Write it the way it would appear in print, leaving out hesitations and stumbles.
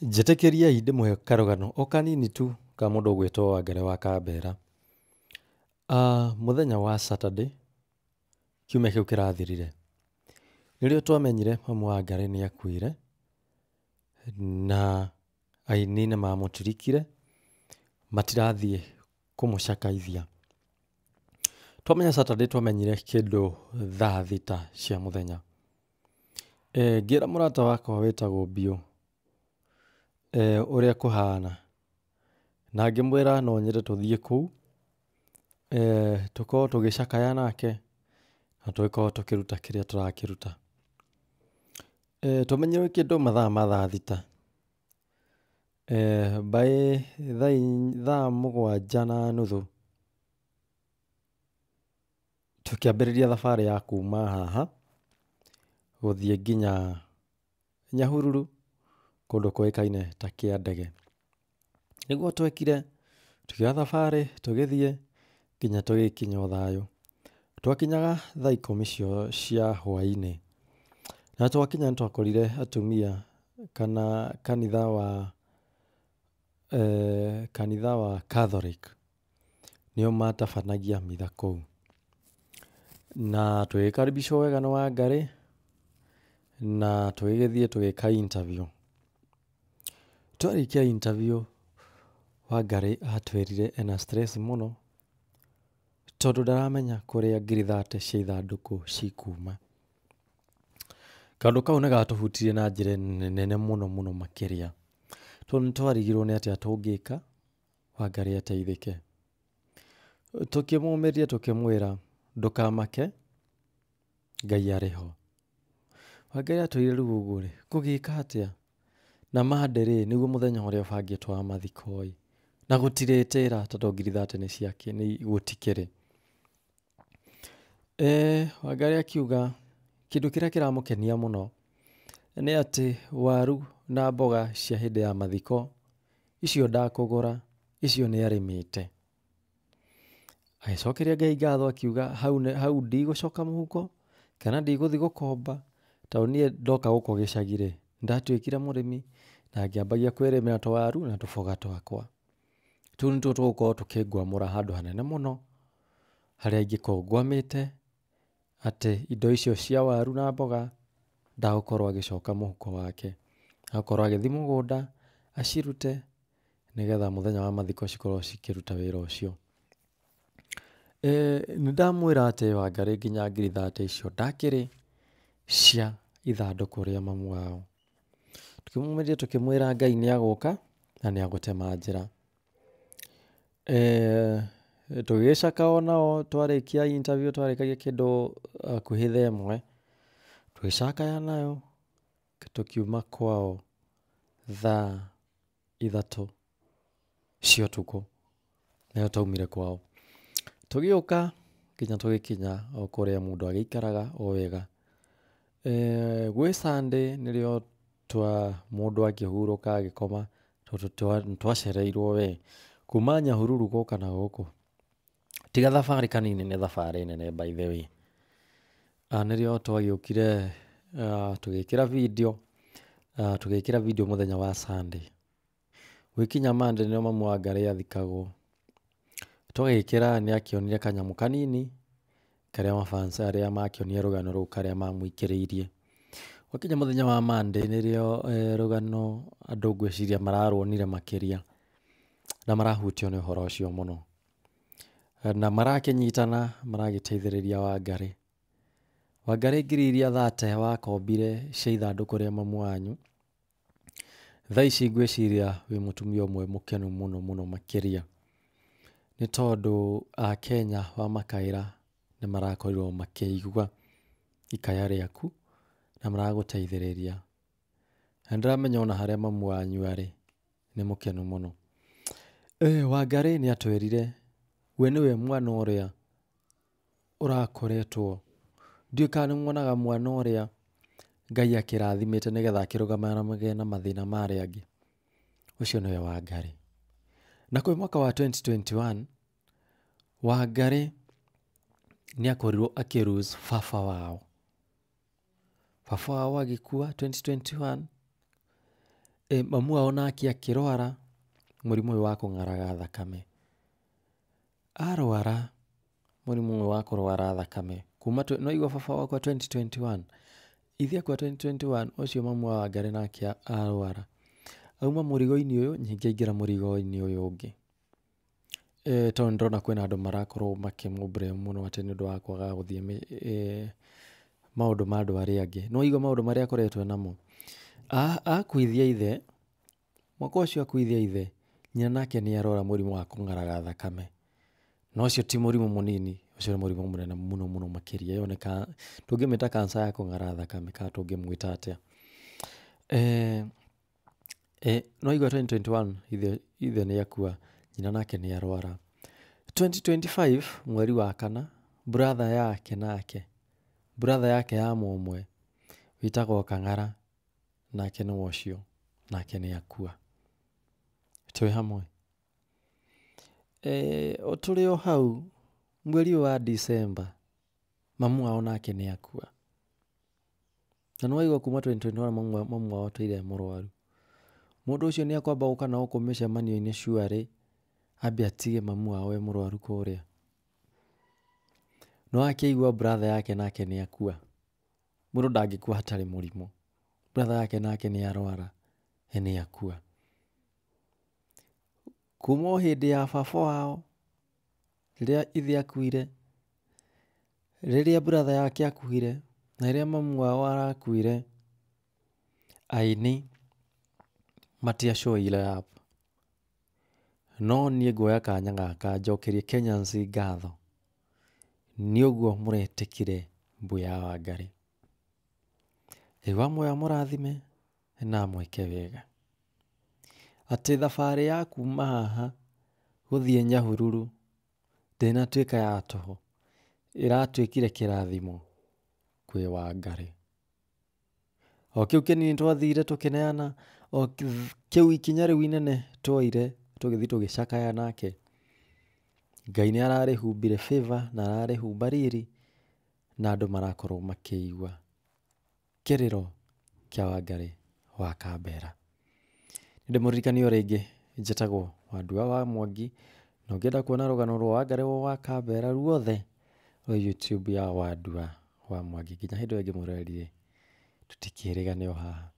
Njĩtĩkĩriai ndĩmũhe karũgano o kanini tu ka mũndũ ũgwĩtwo Wangari wa Kambera. Mũthenya wa Saturday kiumia kĩu kĩrathirire, nĩrĩo twamenyire mamu Wangari nĩ akuire na aini nĩ mamũtirikire matirathiĩ kũmũcakaithia. Twamenya Saturday twamenyire kĩndũ thaa thita cia mũthenya. Ngĩra mũrata wakwa wĩtagwo Biũ ũrĩa kũhana na ngĩmwĩra no nyende tũthiĩ kũu, tũkorwo tũgĩcakaya nake na tũgĩkorwo tũkĩruta kĩrĩa tũrakĩruta. Twamenyire kĩndũ mathaa ma thaa thita. By thaa mũgwanja na nuthu tũkĩambĩrĩria thabarĩ ya kuma haha gũthiĩ nginya Nyahururu kũndũ kũĩkaine ta Kĩandege. Nĩguo twekire, tũkĩoya thabarĩ tũgĩthiĩ nginya tũgĩkinya o thayũ. Twakinyaga thaa ikũmi cia hwainĩ na twakinya nĩ twakorire atumia kana kanitha wa Catholic nĩo matabanagia mitha kũu. Na tũgĩkaribicwo wega nĩ Wangari na tũgĩgĩthiĩ tũgĩka interview. Twarĩkia interview Wangari atwĩrire ena stress mũno tondũ ndaramenya kũrĩa ngiri 30 cia ithandũkũ cikuma. Kaũndũ kau nĩ gatũhutirie na njĩra nene mũno mũno makĩria tondũ nĩ twarigirwo nĩ atĩa tũngĩka Wangari ateithĩke. Tũkĩmũmĩrĩria tũkĩmwĩra ndũkamake Ngai arĩ ho. Wangari atwĩrire rĩu ũguo rĩ, ngũgĩka atĩa? Na Monday rĩ, nĩguo mũthenya ũrĩa ũbangĩtwo wa mathiko ĩ, na gũtirĩ tĩra tondũ ngiri 30 nĩ ciake nĩ gũtikĩrĩ. Wangari akiuga kĩndũ kĩrĩa kĩramũkenia mũno nĩ atĩ waru na mboga cia hĩndĩ ya mathiko icio ndakũgũra, icio nĩ arĩmĩte. Agĩcokeria Ngai ngatho akiuga hau ndigũcoka mũhuko kana ndigũthiĩ gũkomba tondũ niĩ ndoka gũkũ gĩcagi rĩ, ndatuĩkire mũrĩmi na ngĩambagia kwĩrĩmĩra tũwaru na tũboga twakwa. Tũu nĩtuo tũgũkorwo tũkĩngwamũra handũ hanene mũno harĩa ingĩkorwo ngwamĩte atĩ indo icio cia waru na mboga ndagũkorwo agĩcoka mũhuko wake. Agakorwo agĩthiĩ mũgũnda acirute nĩgetha mũthenya wa mathiko cikorwo cikĩruta wĩra ũcio. Nĩ ndamwĩra atĩ Wangari nginya ngiri 30 icio ndakĩrĩ cia ithandũkũ rĩa mamu wao. Tũkĩmũmĩrĩria tũkĩmwĩra Ngai nĩ agũka na nĩ agũtema njĩra. Tũgĩgĩcaka onao twarĩkia interview twarĩkagia kĩndũ hakuhĩ thaa ĩmwe, tũgĩcakaya nayo tũkiuma kwao thaa 3 cia ũtukũ nĩyo twaumire kwao. Tũgĩũka nginya tũgĩkinya o kũrĩa mũndũ agĩikaraga o wega. Gwĩ Sunday nĩrĩo twa mũndũ akĩhurũka agĩkoma tondũ nĩtwacereirwo we. Kuma Nyahururu gũka na gũkũ tiga thabarĩ kanini nĩ thabarĩ nene by the way. Nĩrĩo twagĩũkire tũgĩkĩra video, tũgĩkĩra video mũthenya wa Sunday. Gũgĩkinya Monday nĩrĩo mamu Wangari athikagwo. Twagĩkĩra nĩ akĩonire kanyamũ kanini karĩa mafans arĩa makĩonire rũgano rũu karĩa mamũikĩrĩirie. Gwakinya mũthenya wa Monday nĩrĩo rũgano andũ ngwĩciria mararuonire makĩria na marahutio nĩ ũhoro ũcio mũno. Na marakĩnyitana maragĩteithĩrĩria Wangari. Wangari ngiri iria 30 wakombire cia ithandũkũ rĩa mamu wanyu, thaa ici ngwĩciria wĩ mũtumia ũmwe mũkenu mũno mũno makĩria. Nĩ tondũ Akenya wamakaĩra nĩ marakorirwo makĩigua ikaya rĩaku na maragũteithĩrĩria. Na nĩndĩramenya ona harĩa mamu wanyu arĩ nĩ mũkenu mũno. Wangari nĩ atwĩrire we nĩwe mwana ũrĩa ũrakoretwo, ndiũĩ kana nĩ muonaga mwana ũrĩa Ngai akĩrathimĩte nĩgetha akĩrũgamage na mathĩna ma arĩa angĩ. Ũcio nĩwe Wangari. Na kwĩ mwaka wa 2021 Wangari nĩ akorirwo akĩ lose baba wao. Baba wao agĩkua 2021. Mamu wao nake akĩrwara mũrimũ ũyũ wa kũng'araga thakame. Arwara mũrimũ ũyũ wa kũrwara thakame kuma no igua baba wakwa 2021, ithe akua 2021, ũcio mamu wa Wangarĩ nake arwara. Auma mũrigo-inĩ ũyũ, ningĩ aingĩra mũrigo-inĩ ũyũ ũngĩ. Tondũ nĩndĩrona kwĩna andũ marakorwo makĩmũ blame mũno atĩ nĩ ũndũ wa kwaga gũthiĩ maũndũ ma andũ arĩa angĩ. No waigua maũndũ marĩa akoretwo namo. Akuithia ithe, mwaka ũcio akuithia ithe, nyina nake nĩ arwara mũrimũ wa kũng'araga thakame. Na ũcio ti mũrimũ mũnini, ũcio nĩ mũrimũ mũnene mũno mũno makĩria. Ĩyo nĩ tũngĩmĩta cancer ya kũng'ara thakame kana tũngĩmwĩta atĩa. No igua 2021 ithe nĩ akua, nyina nake nĩ arwara. 2025 mweri wa kana, brother yake nake, brother yake ya mũmwe wĩtagwo Kang'ara, nake nĩ ũcio, nake nĩ akua. Twĩ hamwe. Tũrĩ o hau mweri ũyũ wa December, mamu wao nake nĩ akua. Na nĩ waigua kuma 2021 mamu wao atũire e mũrwaru. Mũndũ ũcio nĩ akwamba gũka na gũkũ mĩcemanio-inĩ surely, ambe atige mamu wao e mũrwaru kũrĩa. No akĩigua brother yake nake nĩ akua. Mũndũ ndangĩkua hatarĩ mũrimũ. Brother yake nake nĩ arwara, nĩ akua. Kuma o hĩndĩ ya baba wao, rĩrĩa ithe akuire, rĩrĩa brother yake akuire, na rĩrĩa mamu wao arakuire, aini matia showire up. No niĩ nguoya kanya gaka njokerie Kenyans ngatho nĩ ũguo mũretĩkire mbu ya Wangarĩ. Ngai wa muoyo amũrathime na amwĩke wega. Atĩ thabarĩ ya kuma haha gũthiĩ Nyahururu ndĩnatuĩka ya tũhũ, ĩratuĩkire kĩrathimo kwĩ Wangarĩ. O kĩu kĩnini twathire tũkĩneana, o kĩu ikinya rĩu inene twoire tũgĩthiĩ tũgĩcakaya nake, Ngai nĩ ararĩhumbire favor na ararĩhumba riri, na andũ marakorwo makĩigua kĩrĩro kĩa Wangarĩ wa Kambera. Ndĩmũririkanie o rĩngĩ, njĩtagwo Wandua wa Mwangi, na ũngĩenda kuona rũgano rwa Wangarĩ wa Kambera ruothe rwĩ YouTube ya Wandua wa Mwangi. Nginya hĩndĩ ĩyo ĩngĩ mũroreri, tũtikĩrĩgane o haha.